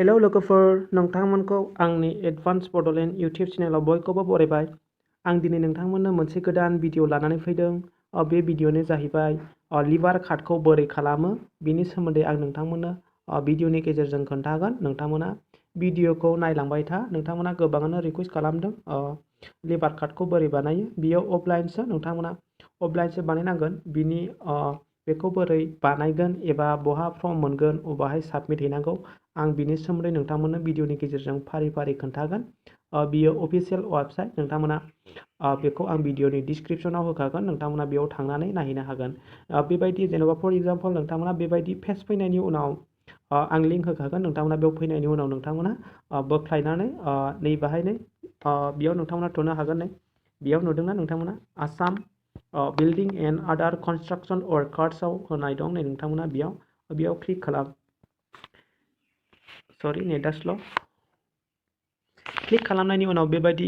Hello लोगोफोर, नोंथांमोनखौ आंनि advance Bodoland YouTube चेनेलाव बयखौबो बरायबाय। आं दिनै नोंथांमोननो मोनसे गोदान भिडिअ लानानै फैदों। बे भिडिअ'आनो जाहैबाय लिभार कार्डखौ बोरै खालामो बिनि सोमोन्दै आं नोंथांमोननो भिडिअ'नि गेजेरजों खोन्थागोन। नोंथांमोना भिडिअ'खौ नायलांबाय था। नोंथांमोना गोबाङानो रिकुवेस्ट खालामदों लिभार कार्डखौ बोरै बानायो। बियो अफलाइनसो, नोंथांमोना अफलाइनसो बानायनांगोन। बिनि बेखौ बोरै बानायगोन एबा बहा फर्म मोनगोन, अबाहाय साबमिट हैनांगौ, आं बिनि सोमोन्दै नोंथांमोननो भिडिअ'नि गेजेरजों फारि फारि खोन्थागोन। बियो अफिसियेल वेबसाइट, नोंथांमोना बेखौ आं भिडिअ'नि डिसक्रिपसनाव होखागोन। नोंथांमोना बेयाव थांनानै नायहैनो हागोन। बेबायदि जेनेबा फर एग्जाम्पल नोंथांमोना बेबायदि पेज फैनायनि उनाव आं लिंक होखागोन। नोंथांमोना बेयाव फैनायनि उनाव नोंथांमोना बोख्लायनानै नै बाहायनै बेयाव नोंथांमोना थुनो हागोन। नै बेयाव नुदोंना नोंथांमोना आसाम बिल्डिं एन्ड आदार कनस्ट्राक्सन वर्कार्सआव होनाय दं। नै नोंथांमोना बेयाव क्लिक खालाम। सरि, नेटआ स्ल'। क्लिक खालामनायनि उनाव बेबायदि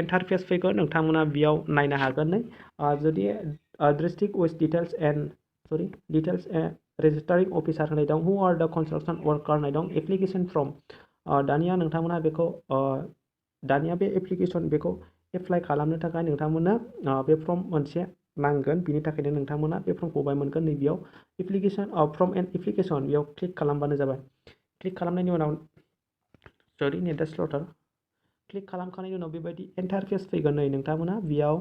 इन्टारफेस फैगोन। नोंथांमोना बेयाव नायनो हागोन। नै जुदि डिस्ट्रिक्ट उइथ डिटेल्स रेजिस्टारिं अफिसार होनाय दं, हु आर द कनस्ट्राक्सन वर्कार होनाय दं, एप्लिकेशन फर्म। दानिया नोंथांमोना बेखौ दानिया बे एप्लिकेशन बेखौ एप्लाइ खालामनो थाखाय नोंथांमोननो बे फर्म मोनसे नांगोन। बिनि थाखायनो नोंथांमोना बे फर्मखौ बाय मोनगोन। नै बेयाव एप्लिकेशन फर्म एन्ड एप्लिकेशन बेयाव क्लिक खालामबानो जाबाय। क्लिक खालामनायनि उनाव सरि, नेटआ स्ल'थार। क्लिक खालामखांनायनि उनाव बेबायदि इन्टारफेस फैगोन। नै नोंथांमोना बेयाव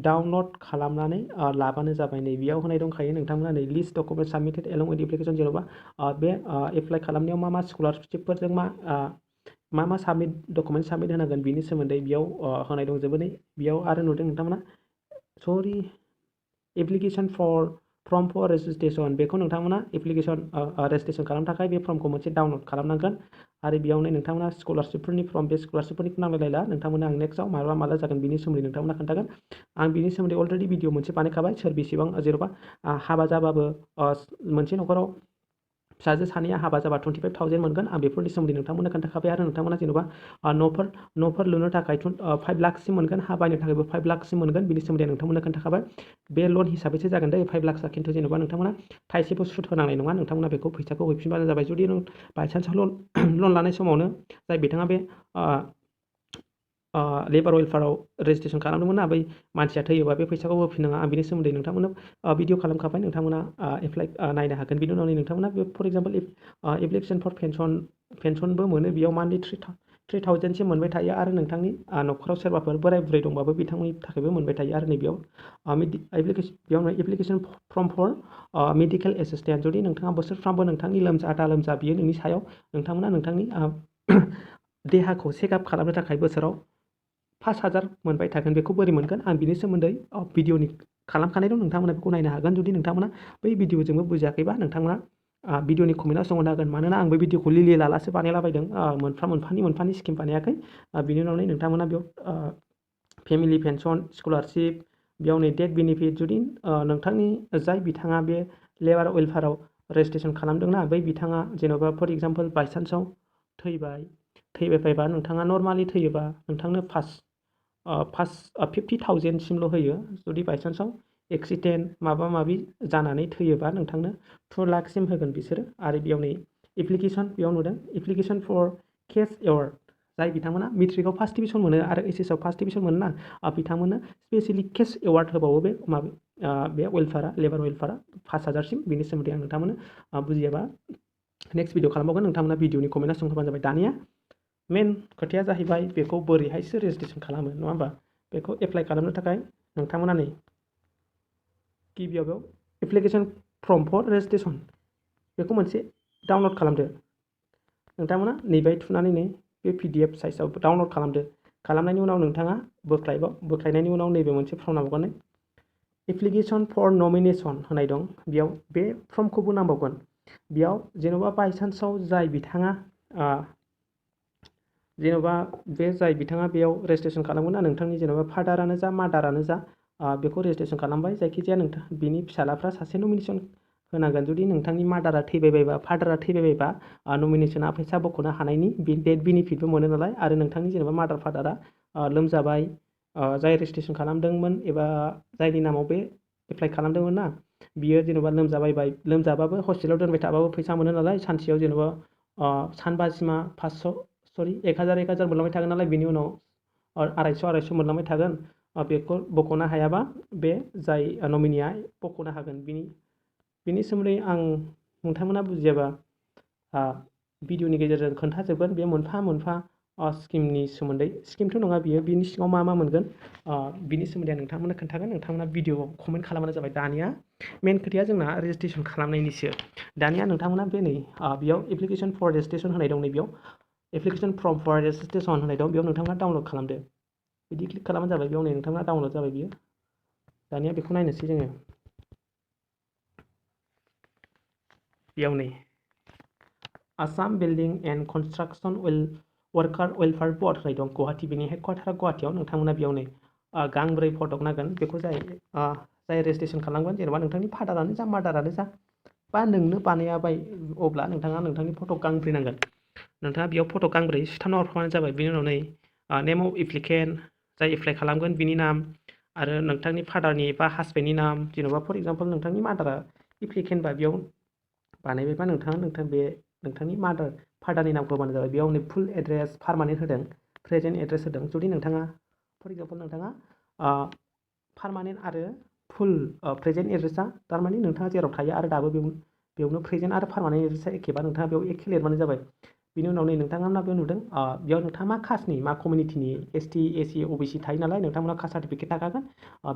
डाउनलड खालामनानै लाबानो जाबाय। नै बेयाव होनाय दंखायो। नोंथांमोना नै लिस्ट डकुमेन्ट साबमिटेड एलं विथ एप्लिकेशन, जेन'बा बे एप्लाइ खालामनायाव मा स्कलारशिपफोरजों मा डकुमेन्ट साबमिट होनांगोन बिनि सोमोन्दै बेयाव होनाय दंजोबो। नै बेयाव आरो नुदों नोंथांमोना सरि एप्लिकेशन फर्म फर रेजिस्ट्रेसन, बेखौ नोंथांमोना एप्लिकेशन रेजिस्ट्रेसन खालामनो थाखाय बे फर्मखौ मोनसे डाउनलड खालामनांगोन। आरो बेयावनो नोंथांमोना स्कलारशिपफोरनि फर्म, बे स्कलारशिपफोरनिखौ नांलायलायला। नोंथांमोना आं नेक्स्टआव माला जागोन बिनि सोमोन्दै नोंथांमोना खोन्थागोन। आं बिनि सोमोन्दै अलरेडि भिडिअ मोनसे बानायखाबाय। सोर बेसेबां जेन'बा हाबा जाबाबो मोनसे न'खराव फिसाजो सानैया हाबा जाबा 25,000 मोनगोन। आं बेफोरनि सोमोन्दै नोंथांमोननो खोन्थाखाबाय। आरो नोंथांमोना जेन'बा न'फोर लुनो थाखाय 5 लाखसिम मोनगोन, हा बायनो थाखायबो 5 लाखसिम मोनगोन। बिनि सोमोन्दै नोंथांमोननो खोन्थाखाबाय। बे लन हिसाबैसो जागोन दे 5 लाखसा, खिन्थु जेन'बा नोंथांमोना थाइसेबो सुद होनांनाय नङा। नोंथांमोना बेखौ फैसाखौ हैफिनबानो जाबाय। जुदि नों बायसान्सआव लन लानाय समावनो जाय बिथाङा बे लेबार वेलफेयाराव रेजिस्ट्रेसन खालामदोंमोन ना, बै मानसिया थैयोबा बे फैसाखौ होफिननाङा। आं बिनि सोमोन्दै नोंथांमोननो भिडिअ खालामखाबाय। नोंथांमोना एप्लाइ नायनो हागोन। बिनि उनाव नोंथांमोना बे फर एग्जाम्पल एप्लिकेशन फर पेनसनबो मोनो। बेयाव मान्थलि 3,000सिम मोनबाय थायो। आरो नोंथांनि न'खराव सोरबाफोर बोराय बुरै दंबाबो बिथांमोननि थाखायबो मोनबाय थायो। आरो नैबेयाव बेयावनो application form for medical assistant, जुदि नोंथाङा बोसोरफ्रामबो नोंथांनि लोमजा बियो नोंनि सायाव। नोंथांमोना नोंथांनि देहाखौ चेकआप खालामनो थाखाय बोसोराव 5,000 मोनबाय थागोन। बेखौ बोरै मोनगोन आं बिनि सोमोन्दै भिडिअनि खालामखानाय दं। नोंथांमोना बेखौ नायनो हागोन। जुदि नोंथांमोना बै भिडिअजोंबो बुजियाखैबा नोंथांमोना भिडिअनि कमेन्टआव सोंहरनो हागोन। मानोना आं बे भिडिअखौ लिले लालासो बानायलाबायदों, मोनफानि स्किम बानायाखै। बिनि उनाव नोंथांमोना बेयाव फेमिलि पेनसन, स्कलारशिप, बेयाव नै डेथ बेनिफिट, जुदि नोंथांनि जाय बिथाङा बे लेबार वेलफेयाराव रेजिस्ट्रेसन खालामदोंना, बै बिथाङा जेन'बा फर एग्जाम्पल बायसान्सआव थैबाय बायबा, नोंथाङा नर्मालि थैयोबा नोंथांनो 50,000सिमल' होयो। जुदि बायसान्सआव एक्सिडेन्ट माबा माबि जानानै थैयोबा नोंथांनो 2 लाखसिम होगोन बिसोरो। आरो बेयाव नै एप्लिकेशन, बेयाव नुदों एप्लिकेशन फर केस एवार्ड, जाय बिथांमोना मेट्रिकआव फार्स्ट डिभिजन मोनो आरो एचएसआव फार्स्ट डिभिजन मोनो ना, बिथांमोननो स्पेसियेलि केस एवार्ड होबावो बे वेलफेयारा, लेबार वेलफेयारा 5,000सिम। बिनि सोमोन्दै आं नोंथांमोननो बुजियाबा नेक्स्ट भिडिअ खालामबावगोन। नोंथांमोना भिडिअनि कमेन्टआव सोंहरबानो जाबाय। दानिया मेन खोथाया जाहैबाय बेखौ बोरैहायसो रेजिस्ट्रेसन खालामो, नङा होमबा? बेखौ एप्लाइ खालामनो थाखाय नोंथांमोना नै गिबियाव बेयाव एप्लिकेशन फर्म फर रेजिस्ट्रेसन बेखौ मोनसे डाउनलड खालामदो। नोंथांमोना नैबाय थुनानै नै बे PDF साइजआव डाउनलड खालामदो। खालामनायनि उनाव नोंथाङा बोख्लायनायनि उनाव नैबे मोनसे फर्म नांबावगोन। एप्लिकेशन फर नमिनेसन होनाय दं। बेयाव बे फर्मखौबो नांबावगोन। बेयाव जेन'बा बायसान्सआव जाय बिथाङा बेयाव रेजिस्ट्रेसन खालामगोन ना, नोंथांनि जेन'बा फादारानो जा मादारानो जा बेखौ रेजिस्ट्रेसन खालामबाय। जायखिजाया बिनि फिसालाफ्रा सासे नमिनेसन होनांगोन। जुदि नोंथांनि मादारा थैबायबायबा, फादारा थैबायबायबा नमिनेसना फैसा बख'नो हानायनि डेथ बेनिफिटबो मोनो नालाय। आरो नोंथांनि जेनेबा मादार फादारा लोमजाबाय, जाय रेजिस्ट्रेसन खालामदोंमोन एबा जायनि नामाव बे एप्लाइ खालामदोंमोन ना, बियो जेन'बा लोमजाबाबो हस्पिटालाव दोनबाय थाबाबो फैसा मोनो नालाय। सानसेयाव जेन'बा सानबासिमा 1000 मोनलांबाय थागोन नालाय बिनि उनाव 250 मोनलांबाय थागोन बेखौ बख'नो हायाबा बे जाय नमिनिया बख'नो हागोन बिनि सोमोन्दै आं नोंथांमोना बुजियाबा भिडिअनि गेजेरजों खोन्थाजोबगोन बे मोनफा मोनफा स्किमनि सोमोन्दै स्किमथ' नङा बियो बिनि सिङाव मा मा मोनगोन बिनि सोमोन्दै आं नोंथांमोननो खोन्थागोन नोंथांमोना भिडिअआव कमेन्ट खालामबानो जाबाय दानिया मेन खोथाया जोंना रेजिस्ट्रेसन खालामनायनिसो दानिया नोंथांमोना बे नै बेयाव एप्लिकेसन फर रेजिस्ट्रेसन होनाय दं नै बेयाव एप्लिकेसन फर्म फर रेजिस्ट्रेसन होनाय दं बेयाव नोंथांमोना डाउनलड खालामदो बिदि क्लिक खालामबानो जाबाय बेयाव नै नोंथांमोना डाउनलड जाबाय बियो दानिया बेखौ नायनोसै जोङो बेयाव नै Assam building and construction worker welfare board होननाय दं गुवाहाटी बेनि हेडक्वार्टारा गुवाहाटीयाव नोंथांमोना बेयाव नै गांब्रै फटक नांगोन बेखौ जाय रेजिस्ट्रेसन खालामगोन जेनेबा नोंथांनि फादारानो जा मादारानो जा बा नोंनो बानायाबाय अब्ला नोंथाङा नोंथांनि फटक गांब्रै नांगोन नोंथाङा बेयाव फटक गांब्रै सुथाबना हरफाबानो जाबाय बेनि उनाव नै नेम अफ एप्लिकेन्ट जाय एप्लाइ खालामगोन बिनि नाम आरो नोंथांनि फादारनि बा हासबेन्डनि नाम जेन'बा फर एग्जाम्पल नोंथांनि मादारा एप्लिकेन्ट बा बेयाव बानायबायबा नोंथांनि फादारनि नामखौ होबानो जाबाय बेयाव नै फुल एड्रेस पारमानेन्ट होदों प्रेजेन्ट एड्रेस होदों जुदि नोंथाङा फर एग्जाम्पल नोंथाङा पारमानेन्ट आरो फुल प्रेजेन्ट एड्रेसा थारमाने नोंथाङा जेराव थायो आरो दाबो बेयावनो प्रेजेन्ट आरो पारमानेन्ट एड्रेसा एखेबा नोंथाङा बेयाव एखे लिरबानो जाबाय बिनि उनाव नै नोंथाङा बेयाव नुदों बेयाव नोंथाङा मा कास्टनि मा कमिउनिटिनि ST SC OBC थायो नालाय नोंथांमोना कास्ट सार्टिफिकेट थाखागोन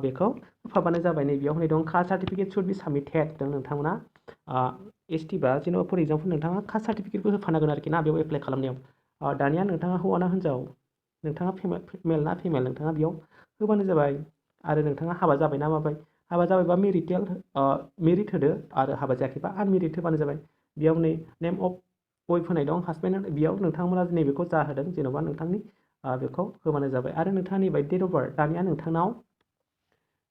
बेखौ होफाबानो जाबाय नै बेयाव होनाय दं कास्ट सार्टिफिकेट शुड बी साबमिटेड होदों नोंथांमोना ST बा जेनेबा फर एग्जाम्पल नोंथाङा कास्ट सार्टिफिकेटबो होफानांगोन आरोखि ना बेयाव एप्लाइ खालामनायाव दानिया नोंथाङा हौवा ना हिन्जाव नोंथाङा मेल ना फिमेल नोंथाङा बेयाव होबानो जाबाय आरो नोंथाङा हाबा जाबाय ना माबाय हाबा जाबायबा मेरिट होदो आरो हाबा जायाखैबा आनमेरिट होबानो जाबाय बेयाव नै नेम अफ वाइफ होनाय दं हासबेन्ड बेयाव नोंथांमोना नैबेखौ जा होदों जेन'बा नोंथांनि बेखौ होबानो जाबाय आरो नोंथाङा नैबाय डेट अफ बार्थ दानिया नोंथांनाव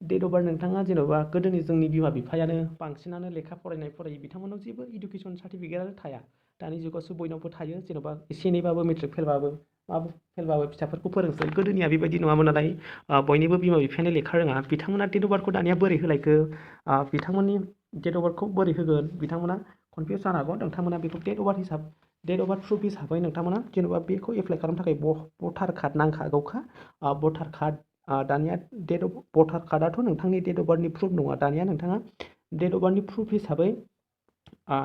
डेट अफ बार्थ नोंथाङा जेन'बा गोदोनि जोंनि बिमा बिफायानो बांसिनानो लेखा फरायो बिथांमोनाव जेबो इडुकेसन सार्टिफिकेटआनो थाया दानि जुगावसो बयनावबो थायो जेन'बा एसे एनैबाबो मेट्रिक फेलबाबो फिसाफोरखौ फोरोंसै गोदोनिया बेबायदि नङामोन नालाय बयनिबो बिमा बिफायानो लेखा रोङा बिथांमोना डेट अफ बार्थखौ दानिया बोरै होलायखो बिथांमोननि डेट अफ बार्थखौ बोरै होगोन बिथांमोना कनफिउस जानो हागौ नोंथांमोना बेखौ डेट अफ बार्थ प्रुफ हिसाबै नोंथांमोना जेन'बा बेखौ एप्लाइ खालामनो थाखाय भटार कार्ड नांखागौखा भटार कार्ड दानिया भटार कार्डआथ' नोंथांनि डेट अफ बार्थनि प्रुफ नङा दानिया नोंथाङा डेट अफ बार्थनि प्रुफ हिसाबै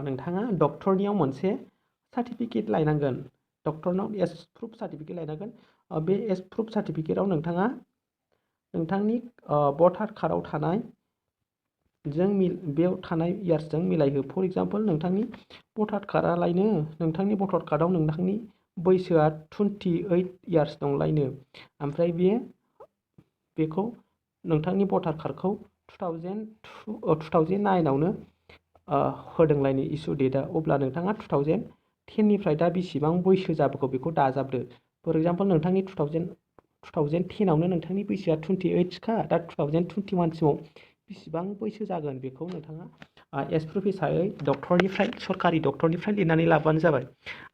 नोंथाङा डक्टरनियाव मोनसे सार्टिफिकेट लायनांगोन डक्टरनाव एज प्रुफ सार्टिफिकेट लायनांगोन बे एज प्रुफ सार्टिफिकेटआव नोंथाङा नोंथांनि भटार कार्डआव थानाय बेयाव थानाय इयार्सजों मिलायहो फर एग्जाम्पल नोंथांनि भटार कार्डआलायनो नोंथांनि भटार कार्डआव नोंथांनि बैसोआ 28 इयार्स दंलायनो ओमफ्राय बेखौ नोंथांनि भटार कार्डखौ 2009आवनो होदोंलायनो इसु डेटआ अब्ला नोंथाङा 2010निफ्राय दा बेसेबां बैसो जाबोखौ बेखौ दाजाबदो फर एग्जाम्पल नोंथांनि 2010आवनो नोंथांनि बैसोआ 28खा दा 2021 सिमाव बेसेबां बैसो जागोन बेखौ नोंथाङा एज प्रुफ हिसाबै सरकारि डक्टरनिफ्राय लिरनानै लाबानो जाबाय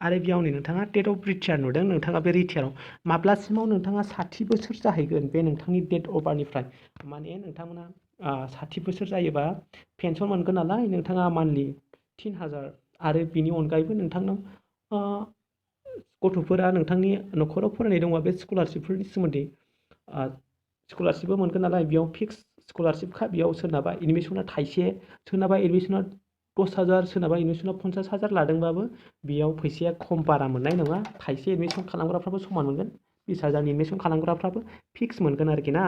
आरो बेयाव नै नोंथाङा डेट अफ रिटायार नुदों नोंथाङा बे रिटायाराव माब्लासिमाव नोंथाङा 60 बोसोर जाहैगोन बे नोंथांनि डेट अफ बार्थनिफ्राय माने नोंथांमोना 60 बोसोर जायोबा पेन्सन मोनगोन नालाय नोंथाङा मान्थलि 3000 आरो बिनि अनगायैबो नोंथांनाव गथ'फोरा नोंथांनि न'खराव फरायनाय दंबा बे स्कलारशिपफोरनि सोमोन्दै स्कलारशिपबो मोनगोन नालाय बेयाव फिक्स स्कलारशिपखा बेयाव सोरनाबा एडमिसना थाइसे सोरनाबा एडमिसना 10,000 सोरनाबा एडमिसना 50,000 लादोंबाबो बेयाव फैसाया खम बारा मोननाय नङा थाइसे एडमिसन खालामग्राफ्राबो समान मोनगोन 20,000 एडमिसन खालामग्राफ्राबो फिक्स मोनगोन आरोखि ना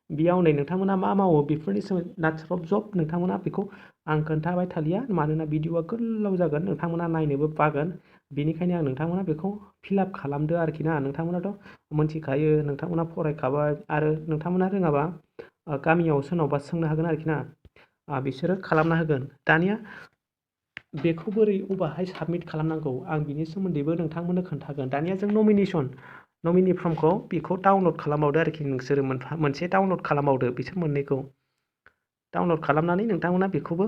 बेयाव नै नोंथांमोना मा मावो बेफोरनि सोमोन्दै नाचार अफ जब नोंथांमोना बेखौ आं खोन्थाबाय थालिया मानोना भिडिअआ गोलाव जागोन नोंथांमोना नायनोबो बागोन बेनिखायनो आं नोंथांमोना बेखौ फिलआप खालामदो आरोखि ना नोंथांमोनाथ' मोनथिखायो नोंथांमोना फरायखाबाय आरो नोंथांमोना रोङाबा गामियाव सोरनावबा सोंनो हागोन आरोखि ना बिसोरो खालामना होगोन दानिया बेखौ बोरै अबाहाय साबमिट खालामनांगौ आं बिनि सोमोन्दैबो नोंथांमोननो खोन्थागोन दानिया जों नमिनि फर्मखौ बेखौ डाउनलड खालामबावदो आरोखि नोंसोरो मोनसे डाउनलड खालामबावदो बिसोर मोननैखौ डाउनलड खालामनानै नोंथांमोना बेखौबो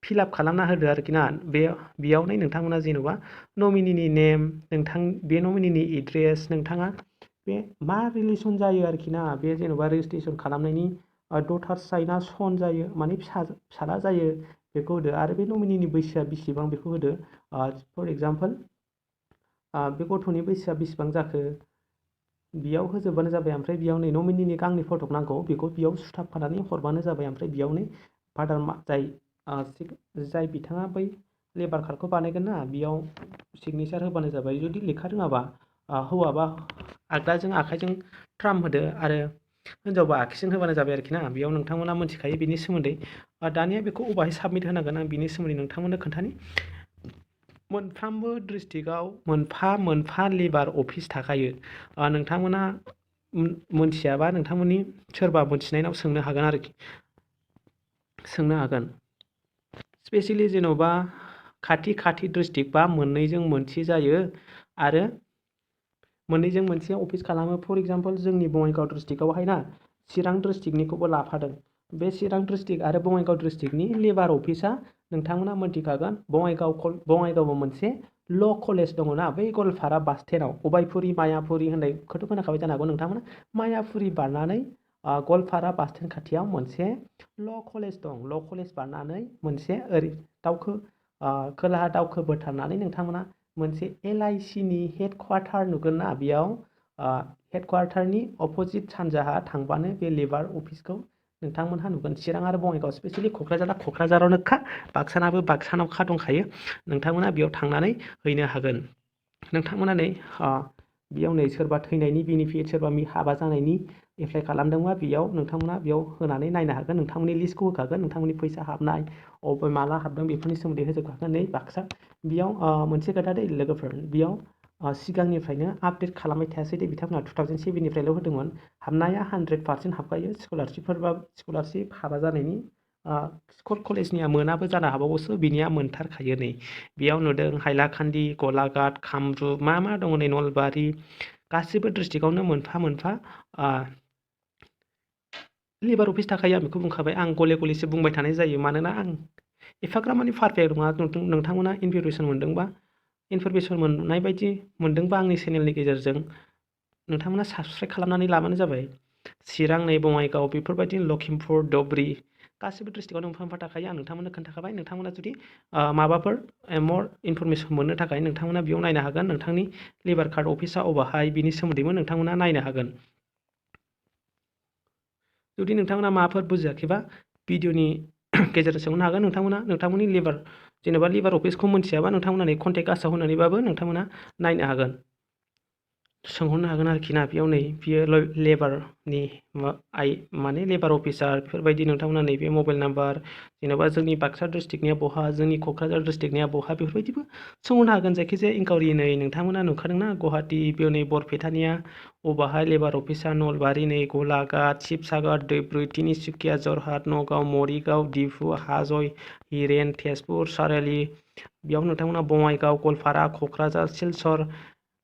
फिलआप खालामना होदो आरोखि ना बेयावनो नोंथांमोना जेन'बा नमिनिनि नेम बे नमिनिनि एड्रेस नोंथाङा बे मा रिलेसन जायो आरोखि ना बे जेन'बा रेजिस्ट्रेसन खालामनायनि डटार्स जायो ना सन जायो माने फिसाला जायो बेखौ होदो आरो बे नमिनिनि बैसोआ बेसेबां बेखौ होदो। फर एग्जाम्पल बे गथ'नि बैसोआ बेसेबां जाखो बेयाव होजोबबानो जाबाय। ओमफ्राय बेयाव नै नमिनिनि गांनै फट' नांगौ, बेखौ बेयाव सुथाबफानानै हरबानो जाबाय। ओमफ्राय बेयाव नै फादार जाय बिथाङा बै लेबार कार्डखौ बानायगोन ना, बेयाव सिगनेसार होबानो जाबाय। जुदि लेखा रोङाबा हौवाबा आगदाजों आखाइजों ट्राम होदो आरो हिनजावबा आखाइजों होबानो जाबाय आरोखि ना। बेयाव नोंथांमोना मिथिखायो बिनि सोमोन्दै। दानिया बेखौ अबाहाय साबमिट होनांगोन आं बिनि सोमोन्दै नोंथांमोननो खोन्थानि। मोनफ्रोमबो डिस्ट्रिक्टआव मोनफा मोनफा लेबार अफिस थाखायो। नोंथांमोना मोनथियाबा नोंथांमोननि सोरबा मोनथिनायनाव सोंनो हागोन आरोखि, सोंनो हागोन। स्पेसियेलि जेन'बा खाथि डिस्ट्रिक्ट बा मोननैजों मोनसे जायो आरो मोननैजों मोनसे अफिस खालामो। फर एग्जाम्पल जोंनि बङाइगाव डिस्ट्रिक्टआवहाय ना चिरां डिस्ट्रिक्टनिखौबो लाफादों। बे चिरां डिस्ट्रिक्ट आरो बङाइगाव डिस्ट्रिक्टनि लेबार अफिसा नोंथांमोना मोनथिखागोन। बङाइगावआव मोनसे ल' कलेज दङ ना, बै गलपारा बास स्टेन्डआव अबायपुरि मायापुरि होननायखौथ' खोनाखाबाय जानो हागौ नोंथांमोना। मायापुरि बारनानै गलपारा बास स्टेन्ड खाथियाव मोनसे ल' कलेज दं। ल' कलेज बारनानै मोनसे ओरै खोलाहा दावखोबोथारनानै नोंथांमोना मोनसे LIC नि हेडक्वार्टार नुगोन ना, बेयाव हेडक्वार्टारनि अपोजिट सानजाहा थांबानो बे लेबार अफिसखौ नोंथांमोनहा नुगोन। चिरां आरो बङाइगाव स्पेसियेलि क'क्राझारावनोखा, बाक्सानाबो बाक्सानावखा दंखायो। नोंथांमोना बेयाव थांनानै हैनो हागोन। नोंथांमोना नै बेयाव नै सोरबा थैनायनि बेनिफिट, सोरबा हाबा जानायनि एप्लाइ खालामदोंबा बेयाव नोंथांमोना बेयाव होनानै नायनो हागोन। नोंथांमोननि लिस्टखौ होखागोन, नोंथांमोननि फैसा हाबनाय माला हाबदों बेफोरनि सोमोन्दै होजोबखागोन। नै बाक्सा बेयाव मोनसे खोथा दै लोगोफोर, बेयाव सिगांनिफ्रायनो आपडेट खालामबाय थायासै दे बिथांमोना 2007निफ्रायल' होदोंमोन। हाबनाया 100% हाबखायो। स्कलारशिप हाबा जानायनि स्कट कलेजनिया मोनाबो जानो हाबावोसो, बिनिया मोनथारखायो। नै बेयाव नुदों हाइलाकान्दि, गलाघाट, कामरुप, मा दङ नै नलबारि, गासिबो डिस्ट्रिक्टआवनो मोनफा मोनफा लेबार अफिस थाखायो। आं बेखौ बुंखाबाय, आं गले गलेसो बुंबाय थानाय जायो मानोना आं एफाग्राब माने पारफेक्ट नङा। नोंथांमोना इनफरमेसन मोननाय बायदि मोनदोंबा आंनि चेनेलनि गेजेरजों नोंथांमोना साबसक्राइब खालामनानै लाबानो जाबाय। चिरां, नै बङाइगाव, बेफोरबायदि लखिमपुर, धुबरी, गासिबो डिस्ट्रिक्टआवनो मोनफा मोनफा थाखायो। आं नोंथांमोननो खोन्थाखाबाय। नोंथांमोना जुदि माबाफोर मर इनफरमेसन मोननो थाखाय नोंथांमोना बेयाव नायनो हागोन। नोंथांनि लेबार कार्ड अफिसा अबाहाय बिनि सोमोन्दैबो नोंथांमोना नायनो हागोन। जुदि नोंथांमोना माबाफोर बुजियाखैबा भिडिअनि गेजेरजों सोंनो हागोन। नोंथांमोननि लेबार अफिसखौ मोनथियाबा नोंथांमोना नै कन्टेक्ट आसाव होनानैबाबो नोंथांमोना नायनो हागोन, सोंहरनो हागोन आरोखि ना। बेयाव नै बियो लेबारनि माने लेबार अफिसार बेफोरबायदि नोंथांमोना नैबे मबाइल नाम्बार, जेन'बा जोंनि बाक्सा डिस्ट्रिक्टनिया बहा, जोंनि क'क्राझार डिस्ट्रिक्टनिया बहा, बेफोरबायदिबो सोंहरनो हागोन। जायखिजाया इनकुवारि नै नोंथांमोना नुखादोंना गुवाहाटि, बेयाव नै बरपेटानिया अबाहाय लेबार अफिसा, नलबारि, नै गलाघाट, शिबसागर, धुबरी, तिनिसुकिया, जरहाट, नगाव, मरिगाव, डिफु, हाजय, हिरेन, तेजपुर, सारियालि, बेयाव नोंथांमोना बङाइगाव, गलपारा, क'क्राझार, सिलचर,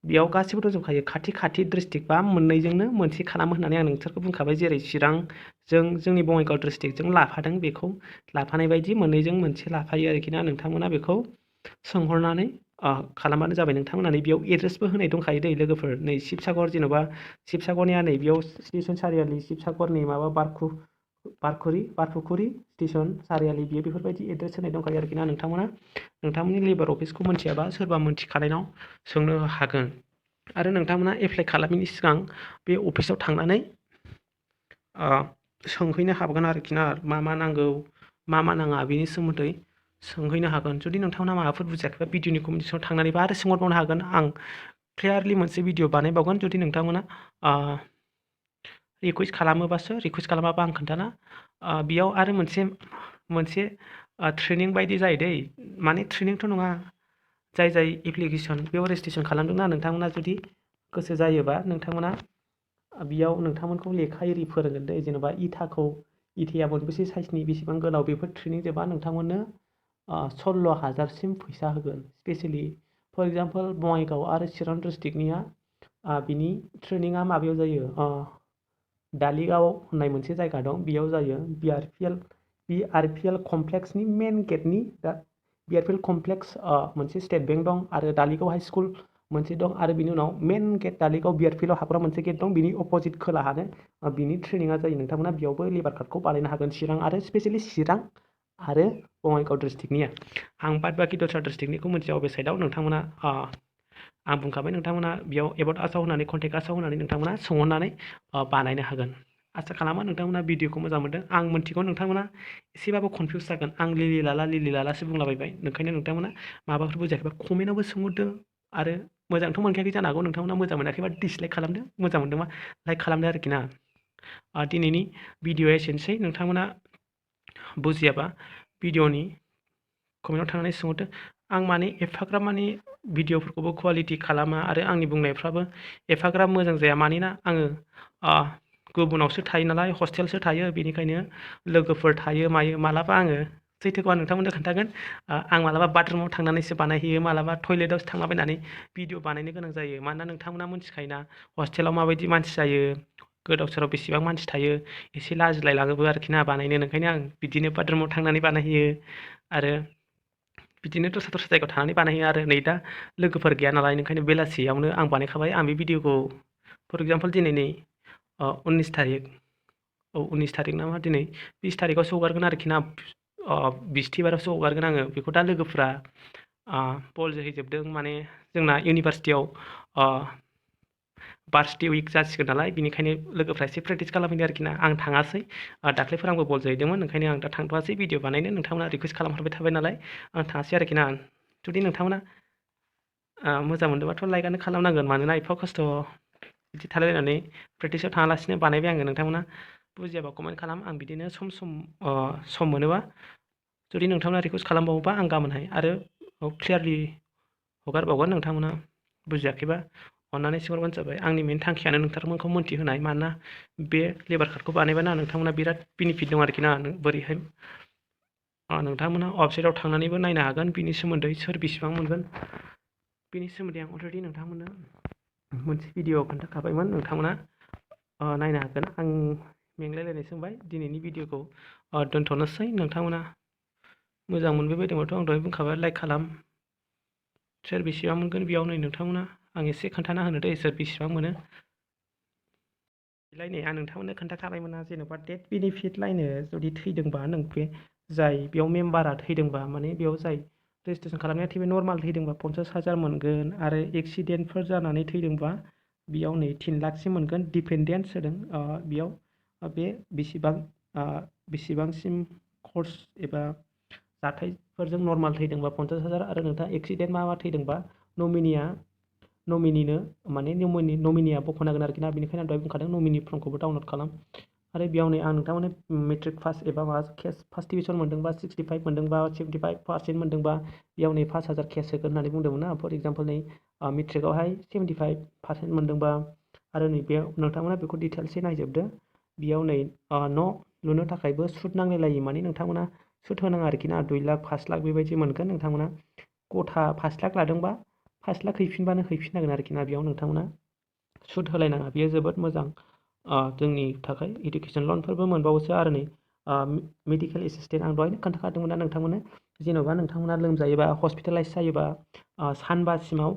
बेयाव गासिबो दंजोबखायो। खाथि डिस्ट्रिक्ट बा मोननैजोंनो मोनसे खालामो होननानै आं नोंसोरखौ बुंखाबाय। जेरै चिरांजों जोंनि बङाइगाव डिस्ट्रिक्टजों लाफादों, बेखौ लाफानाय बायदि मोननैजों मोनसे लाफायो आरोखि ना। नोंथांमोना बेखौ सोंहरनानै खालामबानो जाबाय। नोंथांमोना नै बेयाव एड्रेसबो होनाय दंखायो दै लोगोफोर। नै शिबसागर, जेन'बा शिबसागरनिया नै बेयाव स्टेसन सारियालि, शिबसागर नै माबा बारफुखुरि स्टेसन सारियालि, बियो बेफोरबायदि एड्रेस होनाय दंखायो आरोखि ना। नोंथांमोननि लेबार अफिसखौ मोनथियाबा सोरबा मोनथिखानायनाव सोंनो हागोन। आरो नोंथांमोना एप्लाइ खालामैनि सिगां बे अफिसाव थांनानै सोंहैनो हागोन आरोखि ना। मा नांगौ मा नाङा बेनि सोमोन्दै सोंहैनो हागोन। जुदि नोंथांमोना माबाफोर बुजियाखैबा भिडिअनि कमेन्टआव थांनानैबा आरो सोंहरबावनो हागोन। आं क्लियारलि मोनसे भिडिअ बानायबावगोन। जुदि नोंथांमोना रिकुवेस्ट खालामोबासो, रिकुवेस्ट खालामाबा आं खोन्थाना। बेयाव आरो मोनसे ट्रेनिं बायदि जायो दै, माने ट्रेनिंथ' नङा, जाय एप्लिकेसन बेयाव रेजिस्ट्रेसन खालामदोंना, नोंथांमोना जुदि गोसो जायोबा नोंथांमोना बेयाव नोंथांमोनखौ लेखा एरि फोरोंगोन दै। जेन'बा इथाया मोनबेसे साइजनि, बेसेबां गोलाव, बेफोर ट्रेनिं जोबा नोंथांमोननो 16,000सिम फैसा होगोन। स्पेसियेलि फर एग्जाम्पल बङाइगाव आरो चिरां डिस्ट्रिक्टनिया बिनि ट्रेनिङा माबायाव जायो, दालिगाव होननाय मोनसे जायगा दं, बेयाव जायो। BRPL कमप्लेक्सनि मेन गेटनि BRPL कमप्लेक्स मोनसे स्टेट बेंक दं आरो दालिगाव हाइ स्कुल मोनसे दं, आरो बिनि उनाव मेन गेट दालिगाव BRPLआव हाबग्रा मोनसे गेट दं, बिनि अपोजिट खोलाहानो बिनि ट्रेनिङा जायो। नोंथांमोना बेयावबो लेबार कार्डखौ बानायनो हागोन। चिरां आरो स्पेसियेलि चिरां आरो बङाइगाव डिस्ट्रिक्टनिया आं बाद बाखि दस्रा डिस्ट्रिक्टनिखौ मोनथिया अबे साइडआव नोंथांमोना आं बुंखाबाय नोंथांमोना बेयाव एबाउट आसाव होनानै कन्टेक्ट आसाव होनानै नोंथांमोना सोंहरनानै बानायनो हागोन आसा खालामो नोंथांमोना भिडिअखौ मोजां मोनदों आं मोनथिगौ नोंथांमोना एसेबाबो कनफिउस जागोन आं लिलि लालासो बुंलाबायबाय ओंखायनो नोंथांमोना माबाफोर बुजियाखैबा कमेन्टआवबो सोंहरदो आरो मोजांथ' मोनखायाखै जानो हागौ नोंथांमोना मोजां मोनाखैबा डिसलाइक खालामदो मोजां मोनदोंबा लाइक खालामदो आरोखि ना दिनैनि भिडिअआ एसेनोसै नोंथांमोना बुजियाबा भिडिअनि कमेन्टआव थांनानै सोंहरदो आं माने एफाग्राब माने भिडिअफोरखौबो कुवालिटि खालामा आरो आंनि बुंनायफ्राबो एफाग्राब मोजां जाया मानोना आङो गुबुनावसो थायो नालाय हस्टेलसो थायो बेनिखायनो लोगोफोर थायो मायो मालाबा आङो सैथोखौ आं नोंथांमोननो खोन्थागोन आं मालाबा बाथरुमाव थांनानैसो बानायहैयो मालाबा टयलेटआवसो थांलाबायनानै भिडिअ बानायनो गोनां जायो मानोना नोंथांमोना मिथिखायोना हस्टेलाव माबायदि मानसि जायो गोदाव सोराव बेसेबां मानसि थायो एसे लाजिलायलाङोबो आरोखि ना बानायनो ओंखायनो आं बिदिनो बाथरुमाव थांनानै बानायहैयो आरो बिदिनो दस्रा जायगायाव थानानै बानायहैयो आरो नै दा लोगोफोर गैया नालाय ओंखायनो बेलासियावनो आं बानायखाबाय आं बे भिडिअखौ फर एगजामपोल दिनै नै 19 थारिख 19 थारिख ना मा दिनै 20 थारिखआवसो हगारगोन आरोखि ना बिस्थिबारावसो हगारगोन आङो बेखौ दा लोगोफ्रा बल जोहैजोबदों माने जोंना इउनिभारसिटियाव भार्सिटि उइक जासिगोन नालाय बिनिखायनो लोगोफ्रा एसे प्रेक्टिस खालामहैदों आरोखि ना आं थाङासै दाख्लैफोर आंबो बल जोहैदोंमोन ओंखायनो आं दा थांथ'वासै भिडिअ बानायनो नोंथांमोना रिकुवेस्ट खालामहरबाय थाबाय नालाय आं थाङासै आरोखि ना जुदि नोंथांमोना मोजां मोनदोंबाथ' लाइकआनो खालामनांगोन मानोना एफा खस्थ' बिदि थालायलायनानै प्रेक्टिसाव थाङालासिनो बानायबाय आङो नोंथांमोना बुजियाबा कमेन्ट खालाम आं बिदिनो सम मोनोबा जुदि नोंथांमोना रिकुवेस्ट खालामबावोबा आं गाबोनहाय आरो क्लियारलि हगारबावगोन नोंथांमोना बुजियाखैबा अन्नानै सोंहरबानो जाबाय आंनि मेन थांखियानो नोंथांमोनखौ मोनथिहोनाय मानोना बे लेबार कार्डखौ बानायबाना नोंथांमोना बिराद बेनिफिट दं आरोखि ना बोरैहाय नोंथांमोना वेबसाइटआव थांनानैबो नायनो हागोन बिनि सोमोन्दै सोर बेसेबां मोनगोन बिनि सोमोन्दै आं अलरेडि नोंथांमोननो मोनसे भिडिअ खोन्थाखाबायमोन नोंथांमोना नायनो हागोन आं मेंलायलायनाय सोंबाय दिनैनि भिडिअखौ दोनथ'नोसै नोंथांमोना मोजां मोनबाय दंबाथ' आं दहाय बुंखाबाय लाइक खालाम सोर बेसेबां मोनगोन बेयाव नै नोंथांमोना आं एसे खोन्थाना होनो दे सोर बेसेबां मोनो लायनै आं नोंथांमोननो खोन्थाखाबायमोन ना जेन'बा डेथ बेनिफिट लायनो जुदि थैदोंबा नों बे जाय बेयाव मेम्बारा थैदोंबा माने बेयाव जाय रेजिस्ट्रेसन खालामनाया थैबाय नर्माल थैदोंबा 50,000 मोनगोन आरो एक्सिडेन्टफोर जानानै थैदोंबा बेयाव नै 3 लाखसिम मोनगोन डिपेन्डेन्स होदों बेयाव बे बेसेबांसिम कर्स एबा जाथायफोरजों नर्माल थैदोंबा 50,000 आरो नोंथाङा एक्सिडेन्ट मा थैदोंबा नमिनिनो माने नमिनिया बख'नांगोन आरोखि ना बेनिखायनो आं दहाय बुंखादों नमिनि फर्मखौबो डाउनलड खालाम आरो बेयाव नै आं नोंथांमोननो मेट्रिक पास एबा माबा फार्स्ट डिभिजन मोनदोंबा 65 मोनदोंबा 75% मोनदोंबा बेयाव नै 5,000 केस होगोन होननानै बुंदोंमोन ना फर एगजाम्पल नै मेट्रिकआवहाय 75% मोनदोंबा आरो नै बेयाव नोंथांमोना बेखौ डिटेल्सै नायजोबदो बेयाव नै न' लुनो थाखायबो सुद नांलायलायो माने नोंथांमोना सुद होनाङा आरोखि ना 2 लाख 5 लाख बेबायदि मोनगोन नोंथांमोना गथा 5 लाख लादोंबा 5 लाख हैफिनबानो हैफिननांगोन आरोखि ना बेयाव नोंथांमोना सुद होलायनाङा बेयो जोबोद मोजां जोंनि थाखाय इडुकेसन लनफोरबो मोनबावोसो आरो नै मेडिकेल एसिस्टेन्ट आं दहायनो खोन्थाखादोंमोन ना नोंथांमोननो जेन'बा नोंथांमोना लोमजायोबा हस्पिटालाइस जायोबा सानबासिमाव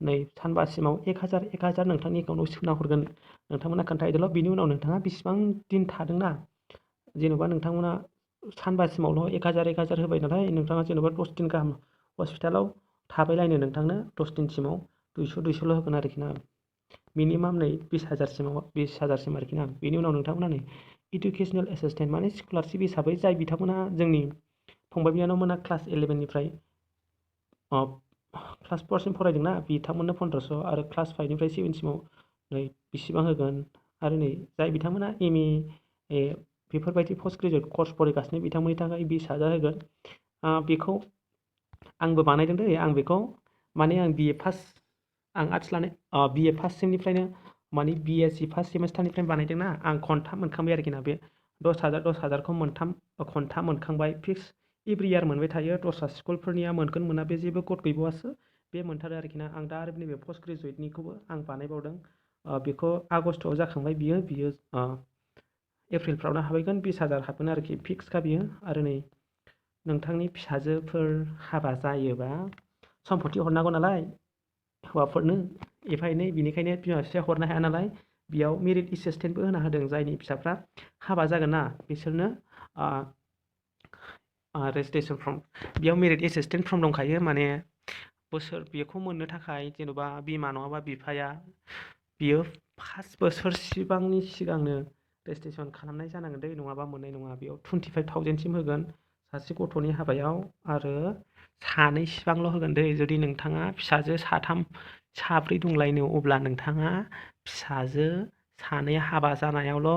1,000 नोंथांनि एकाउन्टआव सोना हरगोन नोंथांमोना खोन्थाहैदोल' बिनि उनाव नोंथाङा बेसिबां दिन थादोंना जेन'बा नोंथांमोना सानबासिमावल' 1,000 होबाय नालाय नोंथाङा जेन'बा 10 दिन गाहाम हस्पिटालाव थाबायलायनो नोंथांनो 10 दिनसिमाव 200 होगोन आरोखि ना मिनिमाम नै 20,000सिम आरोखि ना बेनि उनाव नोंथांमोना नै इडुकेसनेल एसिस्टेन्ट माने स्कलारशिप हिसाबै जाय बिथांमोना जोंनि फंबाय बिनानावमोना क्लास 11निफ्राय क्लास 4सिम फरायदोंना बिथांमोननो 1500 आरो क्लास 5निफ्राय 7सिमाव नै बेसेबां होगोन आरो नै जाय बिथांमोना MA बेफोरबायदि पस्ट ग्रेजुवेट कर्स फरायगासिनो बिथांमोननि थाखाय 20,000 होगोन बेखौ आंबो बानायदों दै आं बेखौ माने आं BA पास आं आर्ट्स लानाय BA फार्स्ट सेमनिफ्रायनो माने BSc फार्स्ट सेमेस्टारनिफ्रायनो बानायदोंना आं खनथाम मोनखांबाय आरोखि ना बे 10,000खौ खनथाम मोनखांबाय फिक्स एभ्रि इयार मोनबाय थायो दस्रा स्कुलफोरनिया मोनगोन मोना बे जेबो कड गैबावासो बे मोनथारो आरोखि ना आं दा आरो नैबे पस्ट ग्रेजुवेटनिखौबो आं बानायबावदों बेखौ आगस्टआव जाखांबाय बियो एप्रिलफ्रावनो हाबैगोन 20,000 हाबगोन आरोखि फिक्सखा बियो आरो नै नोंथांनि फिसाजोफोर हाबा जायोबा सम्पति हरनांगौ नालाय हौवाफोरनो एफा एनै बिनिखायनो बिमा बिफाया हरनो हाया नालाय बेयाव मेरिट एसिस्टेन्टबो होना होदों जायनि फिसाफ्रा हाबा जागोन ना बिसोरनो रेजिस्ट्रेसन फर्म बेयाव मेरिट एसिस्टेन्ट फर्म दंखायो माने बोसोर बेखौ मोननो थाखाय जेन'बा बिमा नङाबा बिफाया बियो 5 बोसोर सिबांनि सिगांनो रेजिस्ट्रेसन खालामनाय जानांगोन दै नङाबा मोननाय नङा बेयाव 25,000सिम होगोन सासे गथ'नि हाबायाव आरो सानै सिबांल' होगोन दै जुदि नोंथाङा फिसाजो साथाम साब्रै दंलायनो अब्ला नोंथाङा फिसाजो सानै हाबा जानायावल'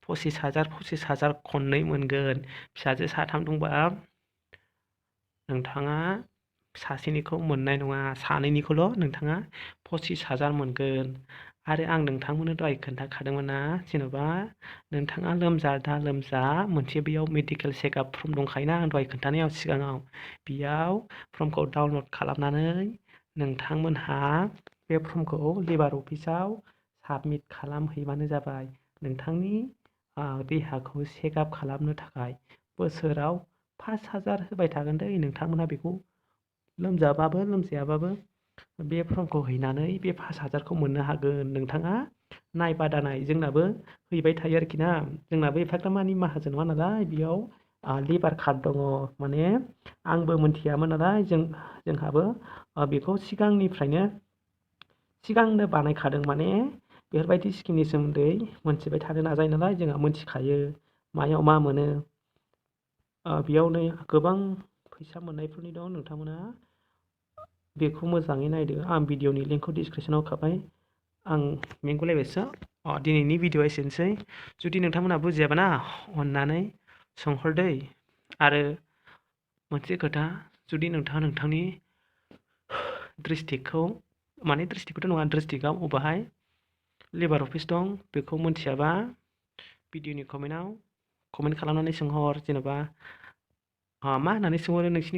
25,000 खननै मोनगोन फिसाजो साथाम दंबा नोंथाङा सासेनिखौ मोननाय नङा सानैनिखौल' नोंथाङा 25,000 मोनगोन आरो आं नोंथांमोननो दहाय खोन्थाखादोंमोन ना जेन'बा नोंथाङा लोमजा मोनसे बेयाव मेडिकेल चेकआप फर्म दंखायोना आं दहाय खोन्थानायाव सिगाङाव बेयाव फर्मखौ डाउनलड खालामनानै नोंथांमोनहा बे फर्मखौ लेबार अफिसाव साबमिट खालामहैबानो जाबाय नोंथांनि देहाखौ चेकआप खालामनो थाखाय बोसोराव 5,000 होबाय थागोन दै नोंथांमोनहा बेखौ लोमजाबाबो लोमजायाबाबो बे फर्मखौ हैनानै बे 5,000खौ मोननो हागोन नोंथाङा नायबादानाय जोंनाबो हैबाय थायो आरोखि ना जोंनाबो एफाग्रामानि माहाजोन नङा नालाय बेयाव लेबार कार्ड दङ माने आंबो मोनथियामोन नालाय जोंहाबो बेखौ सिगांनो बानायखादों माने बेफोरबायदि स्किमनि सोमोन्दै मोनथिबाय थानो नाजायो नालाय जोंहा मोनथिखायो मायाव मा मोनो बेयावनो गोबां फैसा मोननायफोरनि दं नोंथांमोना बेखौ मोजाङै नायदो आं भिडिअनि लिंकखौ डिसक्रिपसनाव होखाबाय आं मेंगुलायबायसो दिनैनि भिडिअआ एसेनोसै जुदि नोंथांमोना बुजियाबा ना अननानै सोंहरदै आरो मोनसे खोथा जुदि नोंथाङा नोंथांनि डिस्ट्रिक्टखौ माने डिस्ट्रिक्टखौथ' नङा डिस्ट्रिक्टआव अबाहाय लेबार अफिस दं बेखौ मोनथियाबा भिडिअनि कमेन्ट खालामनानै सोंहर जेन'बा मा होननानै सोंहरो नोंसिनि